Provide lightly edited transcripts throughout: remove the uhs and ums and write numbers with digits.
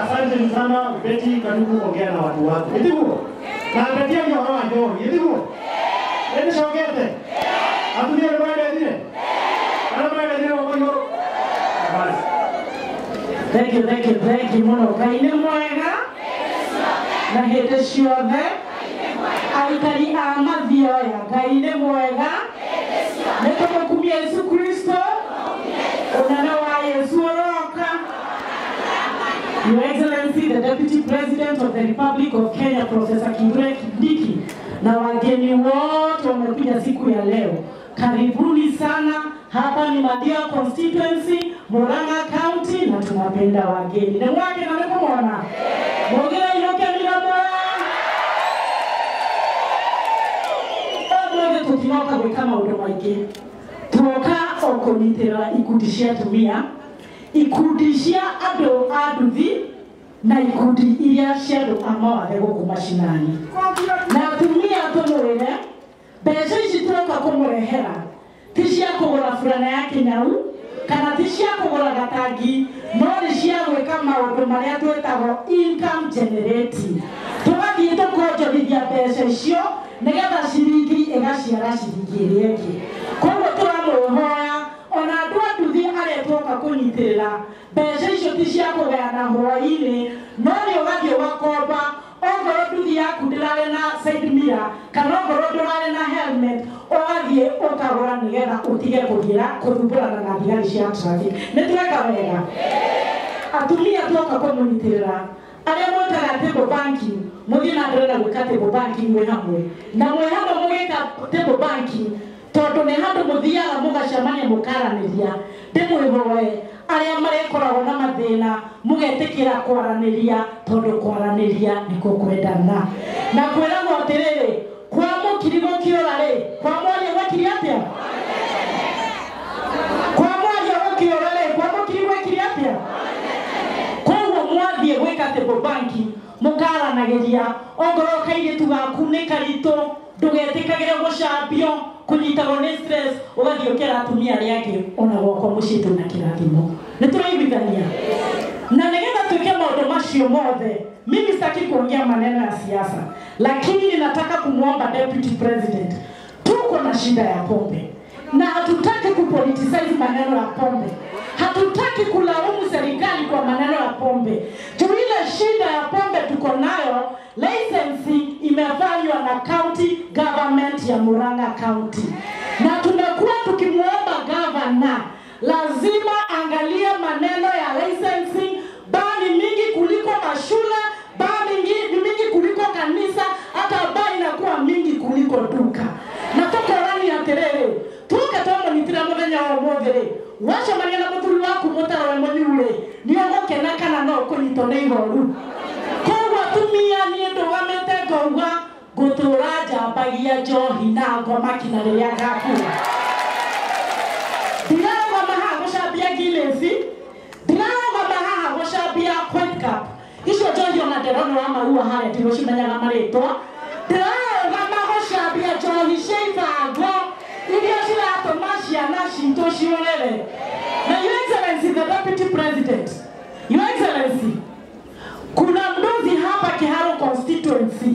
Asante sana Betty Kanugu, ongea na watu wako. Ĩtiguo? Na Betty aria ũhoro wa njohi, ĩtiguo? Ĩndĩcokete? Atumia nĩ marendethire? Kana marendethire gũkũ igũrũ? Basi. Thank you, thank you, thank you mũno. Ngai nĩ mwega na hĩndĩ ciothe. Aikari a Mathioya, Ngai nĩ mwega. Nĩ tũmũkumia Yesu Kristo. Ũnene wa Yesu ũroka. Your Excellency, the Deputy President of the Republic of Kenya, Professor Kithure Kindiki, na wageni wote wamekuja siku ya leo. Karibuni sana. Hapa ni Mathioya constituency, Murang'a County, na tunapenda wageni. Nĩ mwake na nĩkũmona. Mũgĩre iroke mĩromo. Ũmũthĩ tũtinoka gwĩka maũndũ maingĩ. Tuoka o kũnyitĩrĩra ikundi cia atumia, ikundi cia andũ a nduthi, na ikundi iria cia andũ a mawathe gũkũ macinani. Na atumia tũmwĩre, mbeca ici tuoka kũmũrehera ti cia kũgũra burana ya kĩnyau kana ti cia kũgũra gatangi, no nĩ cia gwĩka maũndũ marĩa twĩtagwo income generating. Tũgathiĩ tũkonjorithia mbeca icio nĩgetha ciringi ĩgaciara ciringi ĩrĩa ĩngĩ. Koguo tũramwĩhoya ona andũ a nduthi arĩa tuoka kũnyitĩrĩra, mbeca icio ti cia kũgayana hwaĩ-inĩ, no nĩ ũgathiĩ ũgakomba. Ongorwo nduthi yaku ndĩrarĩ na side mirror kana ongorwo ndũrarĩ na helmet, ũgathiĩ ũkagũra nĩgetha ũtige kũthiĩra kũthumbũrana na thigari cia traffic. Nĩ tweka wega? Atumia tuoka kũmũnyitĩrĩra. Arĩa mwĩkaga table banking, mũthiĩ na mbere na gwĩka table banking mwĩ hamwe. Na mwĩ hamwe mũgĩka table banking, tondũ nĩ handũ mũthiaga mũgacemania mũkaranĩria. Ndĩmwĩhoe arĩa marĩkoragwo na mathĩna mũgetĩkĩra kwaranĩria, tondũ kwaranĩria nĩkuo kwendana. Na kwĩragwo atĩrĩrĩ, kwa mũkiri gũkĩũra rĩ, kwa mwaria gwekire atĩa? Kwa mwaria gũkĩũra rĩ, kwa mũkiri gwekire atĩa? Koguo mwathiĩ gwĩka table banking, mũkaranagĩria. Ongorwo kairĩtu gaku nĩ karitũ, ndũgetĩkagĩre gũcambio, kũnyitagwo nĩ stress, ũgathiĩ ũkera atumia arĩa angĩ ona gwakwa mũciĩ twĩna kĩrathimo. Nĩ tũraiguithania? Na nĩgetha twĩke maũndũ macio mothe, mimi sitaki kuongea maneno ya siasa, lakini ninataka kumwomba Deputy President, tuko na shida ya pombe na hatutaki kupoliticize maneno ya pombe. Hatutaki kulaumu serikali kwa maneno ya pombe. Juu ile shida ya pombe tuko nayo, license imefanywa na county government ya Murang'a County. Na tumekuwa tukimuomba governor, lazima angalie maneno ya licensing, baa ni mingi kuliko mashule, baa mingi kuliko kanisa, hata baa inakuwa mingi kuliko duka. Na tukorani atĩrĩrĩ, tuke twamũnyitĩra mũthenya wa ũmũthĩ rĩ, wacemania na mũthuri waku mũtaro mũnyure, nĩ ũgũkena kana no ũkũnyitwo nĩ ihoru. Koguo atumia niĩ ndũgamĩte ngauga ngũtũra njambagia njohi na ngoma kinya rĩrĩa ngakua. Ndirarũgama haha gũcambia Guinness, ndirarũgama haha gũcambia White Cup. Icio njohi ona ndĩrona wa marua harĩa ndigũcimenyaga marĩtwa. Ndĩrarũgama gũcambia njohi cia ibango iria ciratũma ciana citũ ciũrĩre. Na Your Excellency the Deputy President, Your Excellency, kuna mdozi hapa Kiharu constituency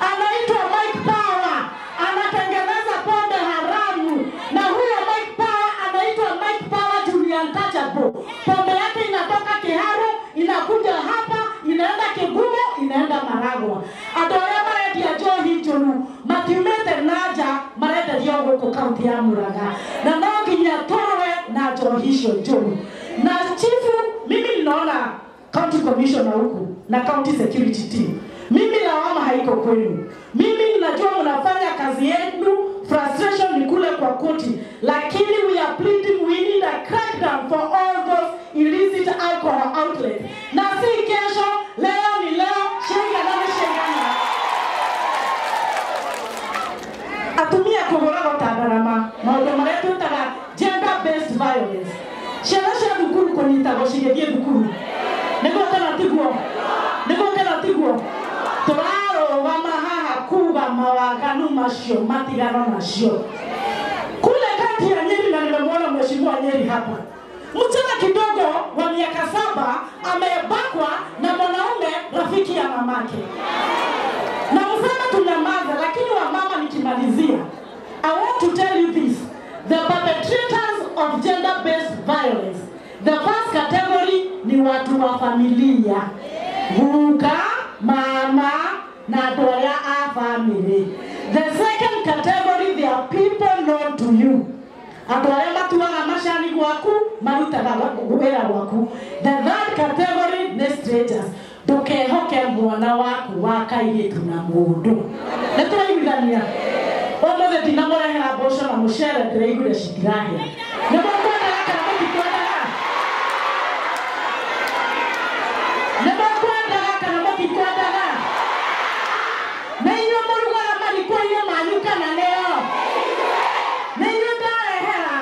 anaitwa Mike Power, anatengeneza pombe haramu. Na huyo Mike Power anaitwa Mike Power Junior Untouchable. Pombe yake inatoka Kiharu, inakuja hapa, inaenda Kigumo, inaenda Maragwa. Andũ arĩa marendia njohi njũru matiumĩte na nja, marenderio gũkũ kaunti ya Murang'a. Na no nginya tũrũe na njohi icio njũru. Na chifu, mimi ninaona county commissioner huku na county security team. Mimi lawama haiko kwenu. Mimi ninajua mnafanya kazi yenu, frustration ni kule kwa koti, lakini we are pleading, we need a crackdown for all those illicit alcohol outlets. Na si kesho, leo ni leo, shenga na shengana. Atumia kũhũragwo ta ndarama, maũndũ marĩa twĩtaga gender based violence. Ciana cia thukuru kũnyitagwo cigĩthiĩ thukuru. Nĩguo kana tiguo? Nĩguo kana tiguo? Tũrarũgama haha kuga mawaganu macio matigano nacio. Kule kati ya Nyeri, na nimemwona mheshimiwa Nyeri hapa, mchana kidogo wa miaka 7 amebakwa na mwanaume. rafiki ya mamake. Na msema tunyamaze, lakini wamama nikimalizia, I want to tell you this. The perpetrators of gender-based violence, the first category ni watu wa familia. Guka, mama, na doya a family. The second category, they are people known to you. Andũ arĩa matuaga macani gwaku, marutaga wĩra gwaku. The third category nĩ strangers. Ndũkehoke mwana waku wa kairĩtu na mũndũ. Nĩ tũraiguithania? Ũmũthĩ ndinamũrehera mboco na mũcere, ndĩraiguire citirahĩa. Nĩ mũkwendaga kana mũtikwendaga? Nĩ mũkwendaga kana mũtikwendaga? Nĩ inyuĩ mũrugaga mariko-inĩ manyu kana nĩo? Nĩ inyuĩ ndarehera?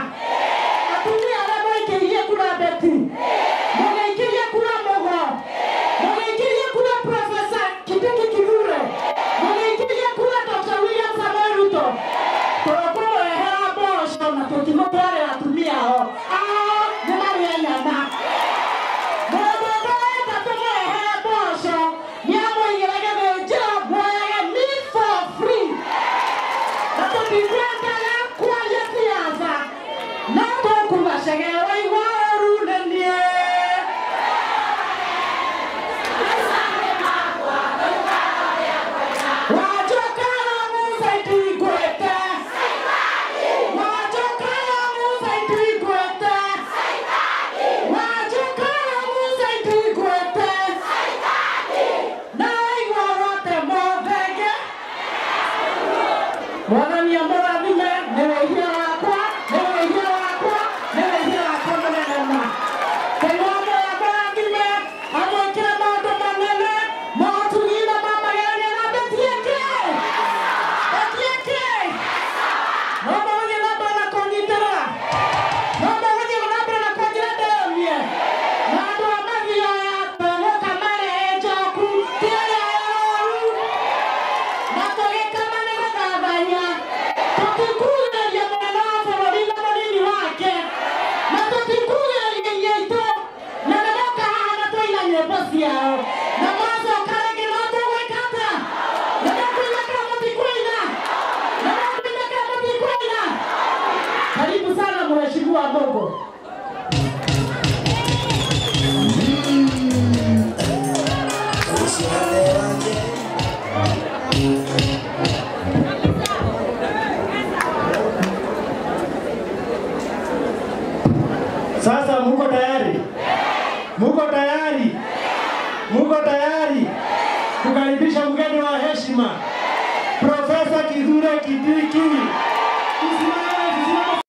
Atumia arĩa mwaikĩirie kura Betty, mũgĩikĩria kura Mũgo, mũgĩikĩria kura Professor Kindiki Kithure, mũgĩikĩria kura Dr. William Samoei Ruto, tũkũmũrehera mboco na tũtimũtwarĩra atumia ao. Ao nĩ marĩe nyama. Mũndũ ũrenda tũmũrehere mboco nĩamũigĩre gĩthĩnjĩro muoyage meat for free. Na tũtikwendaga kwaria siasa, no tũkuga cege waigua ũru nĩ niĩ. Wanjũkara Musa itingwĩte. Wanjũkara Musa itingwĩte. Wanjũkara Musa itingwĩte. Na waigua watema thenge. Mwathani amũrathime, nĩ wĩhia wakwa, nĩ wĩhia wakwa, nĩ wĩhia wakwa mũnene ma. Ngai wa muoyo amũrathime, amwĩkĩre maũndũ manene, motugi-inĩ ma magegania na Betty ĩkĩ. Betty ĩkĩ. No mũgũthiĩ na mbere na kũnyitĩrĩra. No mũgũthiĩ na mbere na kũnjĩra ndĩyomie. Na andũ a mathioya tũgũka marĩ njoku, ti arĩa oru. Na tũgĩkama nĩ gũthathaiya. Tũtikugĩrĩria mũnene wa bũrũri na mũnini wake. Na tũtikugĩrĩria inyuĩ aitũ. Na nĩmoka haha na twaina nyĩmbo ciao. Na macoka rĩngĩ no tũgwĩka atĩa? Nĩ mũkũina kana mũtikũina? Nĩ mũkũina kana mũtikũina? Karibu sana Mheshimiwa Mbogo. Sasa muko tayari? Muko tayari? Muko tayari kukaribisha mgeni wa heshima Profesa Kithure Kindiki?